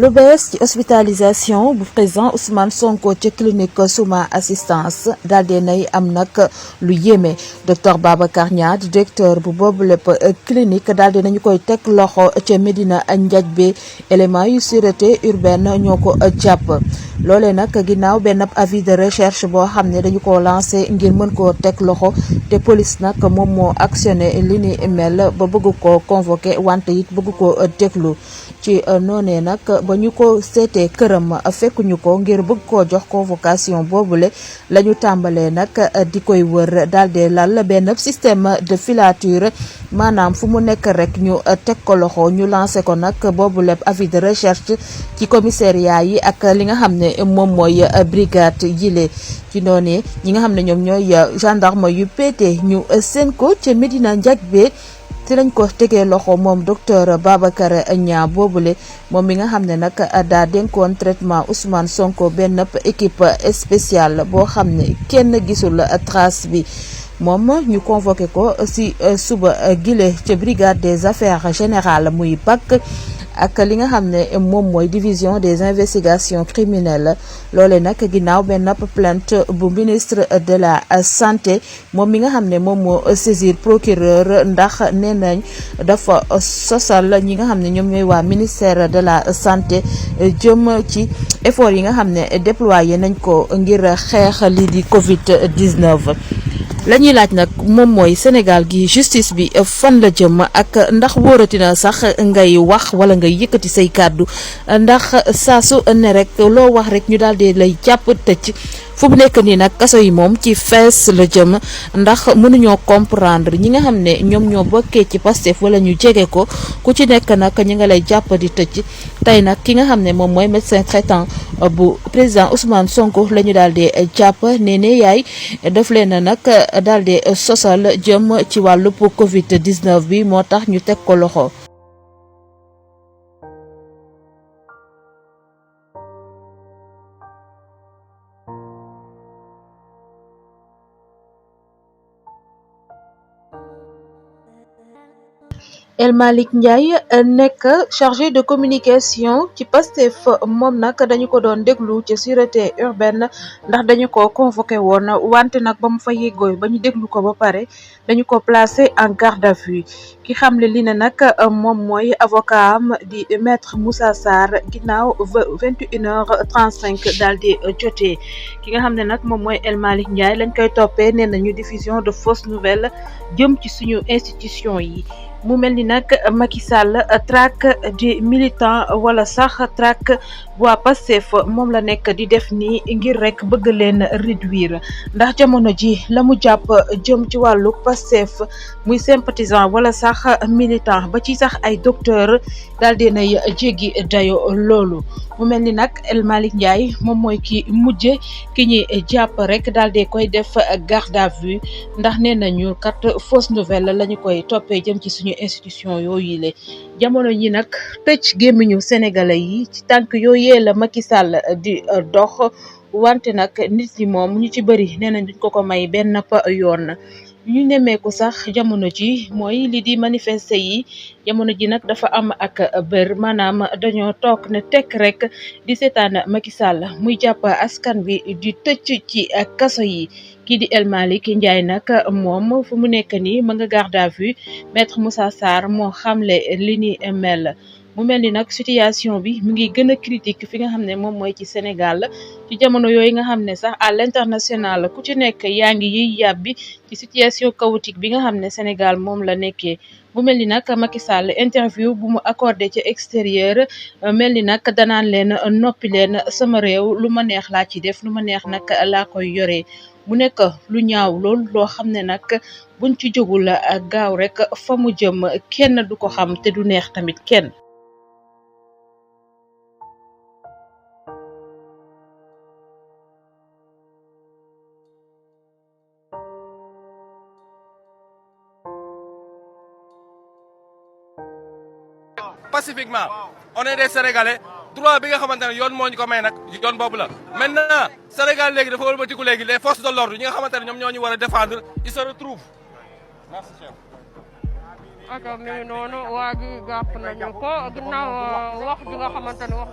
lu bees ci hospitalisation bu président Ousmane Sonko ci clinique Souma assistance daal di nay am nag lu yéeme docteur Babacar Niang directeur bu boobu lépp clinique daal di nañu koy teg loxo ca Médina Ndiadbé élément yu sûreté urbaine ñoo ko jàpp loolee nag ginnaaw benn avis de recherche boo xam ne dañu ko lancé ngir mën koo teg loxo te police nag moom moo actionné li ni mel ba bëgg ko convoqué wante it bëgg ko déglu ci noonee nag ba ñu ko seetee këram fekkuñu ko ngir bëgg koo jox convocation boobule la ñu tàmbalee nag di koy wër daal di lal benn système de filature maanaam fu mu nekk rek ñu teg ko loxo ñu lancé ko nag boobule avis de recherche ci commissariat yi ak li nga xam ne moom mooy brigade yile ci noonee ñi nga xam ne ñoom ñooy gendarme yu pété ñu seen ko ca Médina Ndiadbé ci lañ ko tegee loxo moom docteur Babacar Niang boobule moom mi nga xam ne nag daa dénkoon traitement Ousmane Sonko benn équipe spéciale boo xam ne kenn gisul trace bi moom ñu convoqué ko ci suba gile ca brigade des affaires générales muy BAC ak li nga xam ne moom mooy division des investigations criminelles loole nag ginnaaw benn plainte bu ministre de la santé moom mi nga xam ne moom moo saisir procureur ndax nee nañ dafa sosal ñi nga xam ne ñoom ñooy waa ministère de la santé jëm ci effort yi nga xam ne déployé nañ ko ngir xeex lii di Covid 19. la ñuy laaj nag moom mooy Sénégal gi justice bi fan la jëm ak ndax wóoratina sax ngay wax wala ngay yëkkati say kàddu ndax saa su ne rek loo wax rek ñu daal di lay jàpp tëj fu mu nekk nii nag kaso yi moom ci fees la jëm ndax mënuñoo comprendre ñi nga xam ne ñoom ñoo bokkee ci Pastef wala ñu jege ko ku ci nekk nag ñi nga lay jàpp di tëj tey nag ki nga xam ne moom mooy médecin traitant bu président Ousmane Sonko la ñu daal di jàpp ne yaay daf leen nag daal di sosal jëm ci wàllu Covid 19 bi moo tax ñu teg ko loxo. El Malick Ndiaye nekk chargé de communication ci Pastef moom nag dañu ko doon déglu ci sûreté urbaine ndax dañu ko convoqué woon wante nag ba mu fa yeggooy ba ñu déglu ko ba pare dañu ko placé en garde à vue ki xamle li ne nag moom mooy avocat am di maître Moussa Sarr ginnaaw 21h35 daal di jotee ki nga xam ne nag moom mooy El Malick Ndiaye lañ koy toppee nee nañu diffusion de fausses nouvelles jëm ci suñu institution yi. mu mel ni nag Macky Sall traque des militants wala sax traque waa Pastef moom la nekk di def nii ngir rek bëgg leen réduire ndax jamono ji la mu jàpp jëm ci wàllu Pastef muy sympathisant wala sax militant ba ci sax ay docteur daal di nay jéggi dayo loolu mu mel ni nag El Malick Ndiaye moom mooy ki mujje ki ñuy jàpp rek daal di koy def garde à vue ndax nee nañu kat fausse nouvelle la ñu koy toppee jëm ci suñu institution yooyu le jamono yi nag tëj gémmiñu sénégalais yi ci tànk yooyee la Macky Sall di dox wante nag nit ñi moom ñu ci bëri nee nañ duñ ko may benn yoon ñu nemmeeku sax jamono ji mooy li di manifester yi jamono ji nag dafa am ak bër maanaam dañoo toog ne tekk rek di seetaan Macky Sall muy jàpp askan bi di tëj ci kaso yi kii di El Malick Ndiaye nag moom fu mu nekk nii ma nga garde à vue maître Moussa Sarr moo xamle li ni mel mu mel ni nag situation bi mu ngi gën a critique fi nga xam ne moom mooy ci Sénégal ci jamono yooyu nga xam ne sax à l'international ku ci nekk yaa ngi yiy yàbbi ci situation chaotique bi nga xam ne Sénégal moom la nekkee mu mel ni nag Macky Sall interview bu mu accordé ci extérieur mel ni nag danaan leen noppi leen sama réew lu ma neex laa ci def lu ma neex nag laa koy yoree mu nekk lu ñaaw lool loo xam ne nag buñ ci jógul gaaw rek fa mu jëm kenn du ko xam te du neex tamit kenn. Pacifiquement on est des Sénégalais droit bi nga xamante ne yoon moo ñu ko may nag yoon boobu la maintenant Sénégal léegi dafa wëlbatiku léegi les forces de l'ordre ñi nga xamante ne ñoom ñoo ñu war a défendre ils se retrouvent merci chef aka mi noonu waa ji jàpp nañu ko ginnaaw wax ji nga xamante ne wax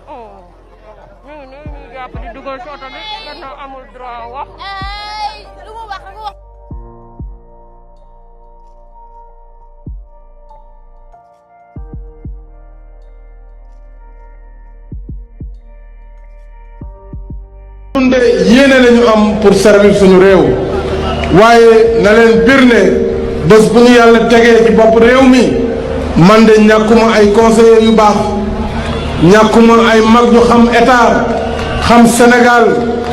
mi ngi nii ñuy jàpp di dugal ci oto bi gannaaw amul droit wax lu mu wax wax tunde yéene lañu am pour servir suñu réew waaye na leen bir ne bés bu ñu yàlla tegee ci bopp réew mi man de ñàkkuma ay conseillers yu baax ñàkkuma ay mag ñu xam état xam Sénégal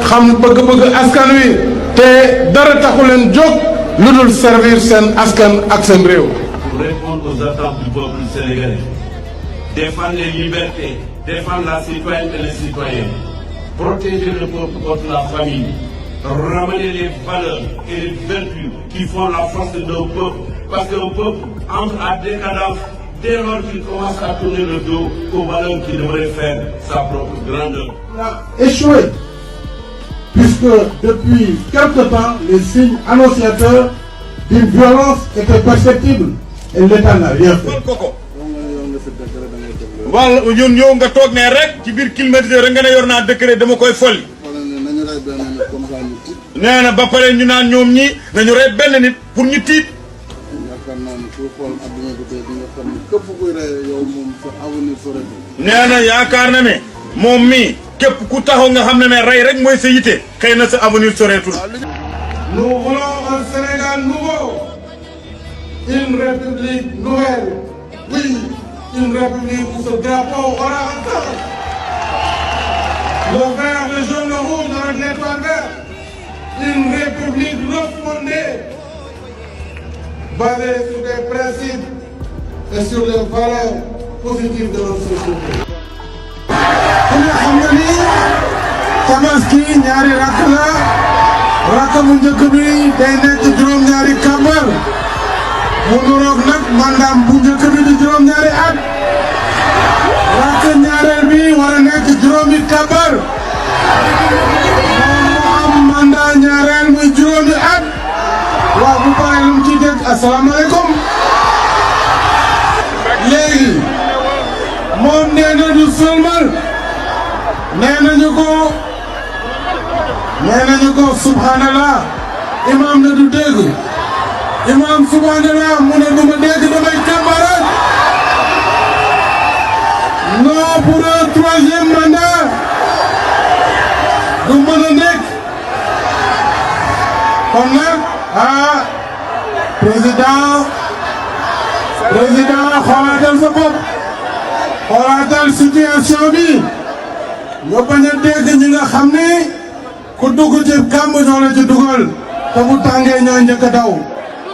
xam bëgg-bëgg askan wi te dara taxu leen jóg lu dul servir seen askan ak seen réew. Pour répondre aux attentes du peuple sénégalais, défendre les libertés, défendre la citoyenne et les citoyens, protéger le peuple contre la famine, ramener les valeurs et les vertus qui font la force d'un peuple, parce qu'un peuple entre à décadence dès lors qu'il commence à tourner le dos aux valeurs qui devraient faire sa propre grandeur. On a échoué, puisque depuis quelque temps, les signes annonciateurs d'une violence étaient perceptibles et l'État n'a rien fait. wala ñun ñëw nga toog ne rek ci biir climatiseur rek nga ne yor naa décret dama koy folli. nee na ba pare ñu naan ñoom ñi nañu rey benn nit pour ñu tiit. nee na yaakaar na ne moom mii képp ku taxaw nga xam ne rey rek mooy sa yite xëy na sa avenir soreetul. Nous voulons un Sénégal nouveau, une république nouvelle, oui, une république où ce drapeau aura un sens. Le vert, le jaune, le rouge avec l'étoile verte. Une république refondée, basée sur des principes et sur les valeurs positives de notre société. Ku nga xam ne ni Tabaski ñaari rakk la rakk bu njëkk bi day nekk juróom-ñaari kàmbar mu nuroog nag mandaam bu njëkk bi di juróom-ñaari at rakk ñaareel bi war a nekk juróomi kàmbar moom mu am mandat ñaareel muy juróomi at waaw bu paree lu mu ciy dégg asalaamaaleykum léegi moom nee na du sëlmal nee nañu ko subhanallah imam na du dégg imam subhanallah mu ne du ma dégg damay kàmbaral non pour un troisième mandat du mën a nekk kon nag président xoolaatal sa bopp xoolaatal situation bi nga bañ a dégg ñi nga xam ne ku dugg ci kàmb ñoo la ci dugal te bu tàngee ñoo njëkk a daw.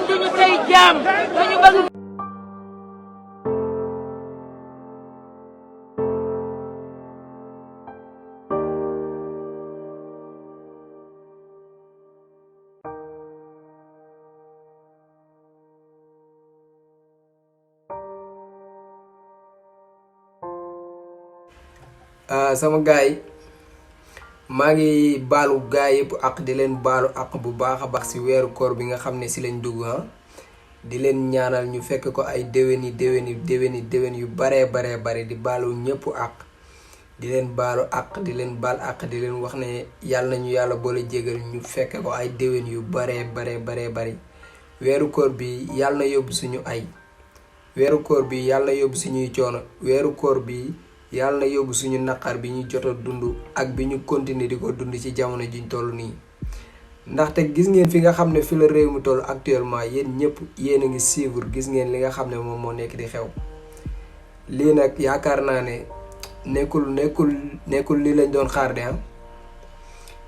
duñu say jaam dañu bëgg sama gaay maa ngi baalu gaay yëpp ak di leen baalu ak bu baax a baax ci weeru koor bi nga xam ne ci lañ dugg di leen ñaanal ñu fekk ko ay déwén yu baree bare di baalu ñëpp ak di leen baalu ak di leen baal ak di leen wax ne yàlla nañu yàlla boole jégal ñu fekk ko ay déwén yu baree bari weeru koor bi yàlla na yóbbu suñu ay weeru koor bi yàlla na yóbbu suñuy coono weeru koor bi yàlla na yóbbu suñu naqar bi ñu jot a dund ak bi ñu continuer di ko dund ci jamono juñ toll nii ndaxte gis ngeen fi nga xam ne fi la réew mi toll actuellement yéen ñëpp yéen a ngi suivre gis ngeen li nga xam ne moom moo nekk di xew lii nag yaakaar naa ne nekkul li lañ doon xaar de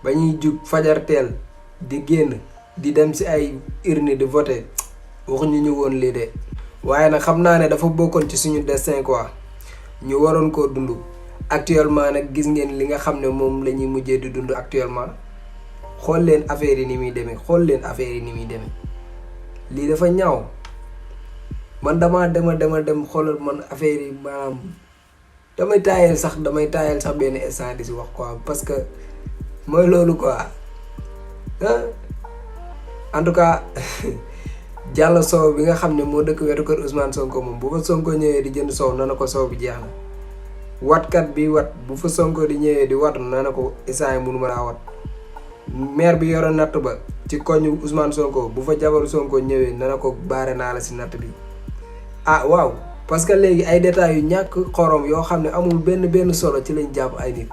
ba ñuy jug fajar teel di génn di dem ci ay urne di voter waxuñu ñu woon lii de waaye nag xam naa ne dafa bokkoon ci suñu destin quoi ñu waroon koo dund actuellement nag gis ngeen li nga xam ne moom la ñuy mujjee di dund actuellement xool leen affaire yi ni muy demee lii dafa ñaaw man dama dem xoolal man affaire yi maanaam damay taayal sax benn instant di si wax quoi parce que mooy loolu quoi en tout cas Diallo Sow bi nga xam ne moo dëkk wetu kër Ousmane Sonko moom bu fa Sonko ñëwee di jënd sow na ko sow bi jeex na watkat bi wat bu fa Sonko di ñëwee di wat na ko isaan mënu ma laa wat maire bi yoroon natt ba ci koñu Ousmane Sonko bu fa jabaru Sonko ñëwee na ko baare naa la si natt bi ah waaw parce que léegi ay détails yu ñàkk xorom yoo xam ne amul benn solo ci lañ jàpp ay nit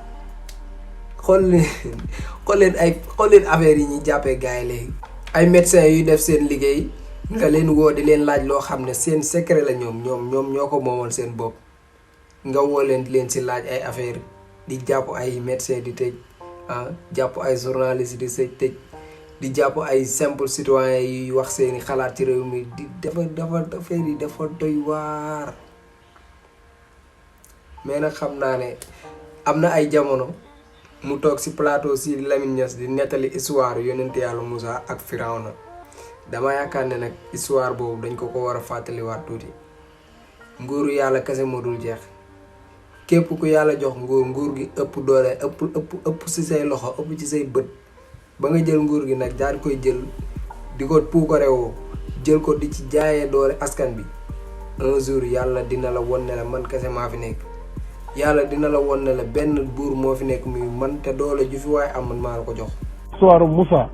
xool leen affaire yi ñuy jàppee gars yi léegi ay médecins yuy def seen liggéey nga leen woo di leen laaj loo xam ne seen secret la ñoom ñoo ko moomal seen bopp nga woo leen di leen si laaj ay affaire di jàpp ay médecins di tëj jàpp ay journalistes di tëj di jàpp ay simple citoyen yuy wax seeni xalaat ci réew mi di dafa affaire yi dafa doy waar mais nag xam naa ne am na ay jamono mu toog si plateau si Lamine Niass di nettali histoire yonent yàlla Moussa ak Firawna dama yaakaar ne nag histoire boobu dañ ko war a fàttaliwaat tuuti nguuru yàlla kese moo dul jeex képp ku yàlla jox nguur gi ëpp doole ëpp si say loxo ëpp ci say bët ba nga jël nguur gi nag daal koy jël di ko puukarewoo jël ko di ci jaayee doole askan bi un jour yàlla dina la won ne la man kese maa fi nekk yàlla dina la won ne la benn buur moo fi nekk muy man te doole ju fi waaye am man maa la ko jox. histoire Moussa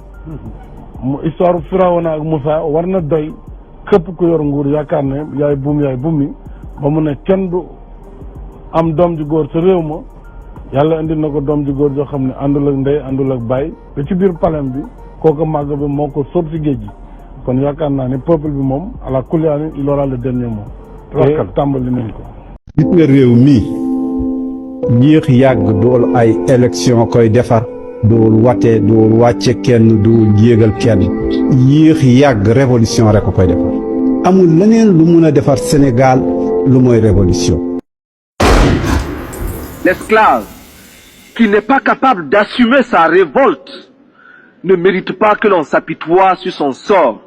histoire Firawna ak Moussa war na doy képp ku yor nguur yaakaar ne yaay buum mi ba mu ne kenn du am doom ji góor sa réew ma yàlla indi na ko doom ji góor joo xam ne àndul ak ndey àndul ak baay te ci biir palem bi kooku màgg bi moo ko sóob si géej gi kon yaakaar naa ne peuple bi moom ala kulli aal il aura le dernier mot. te tàmbali nañ ko. gis nga réew mi yéex yàgg dool ay élection koy defar dool wate dool wàcce kenn dool yéegal kenn yéex yàgg révolution rek ko koy defar amul leneen lu mun a defar Sénégal lu mooy révolution. L'esclave qui n'est pas capable d'assumer sa révolte ne mérite pas que l'on s'apitoie sur son sort.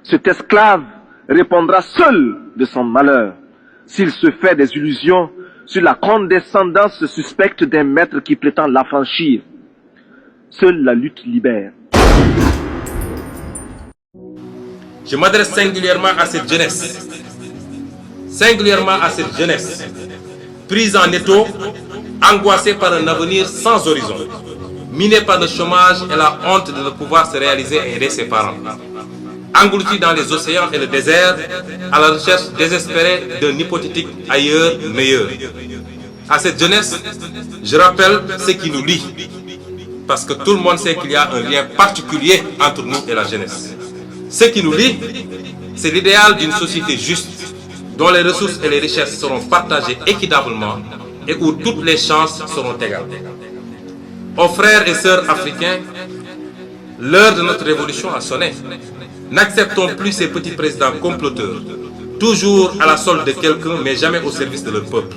Cet esclave répondra seul de son malheur s'il se fait des illusions sur la condescendance suspecte d'un maître qui prétend l'affranchir. Seule la lutte libère. Je m'adresse singulièrement à cette jeunesse, prise en étau, angoissée par un avenir sans horizon, minée par le chômage et la honte de ne pouvoir se réaliser et aider ses parents, engloutie dans les océans et le désert, à la recherche désespérée d'un hypothétique ailleurs meilleur. À cette jeunesse, je rappelle ce qui nous lie, parce que tout le monde sait qu'il y a un lien particulier entre nous et la jeunesse. Ce qui nous lie, c'est l'idéal d'une société juste, dont les ressources et les richesses seront partagées équitablement et où toutes les chances seront égales. Aux frères et sœurs africains, l'heure de notre révolution a sonné. N'acceptons plus ces petits présidents comploteurs, toujours à la solde de quelqu'un mais jamais au service de leur peuple.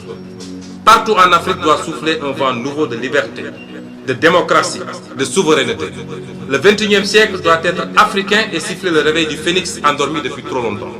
Partout en Afrique doit souffler un vent nouveau de liberté, de démocratie, de souveraineté. Le 21e siècle doit être africain et siffler le réveil du phénix endormi depuis trop longtemps.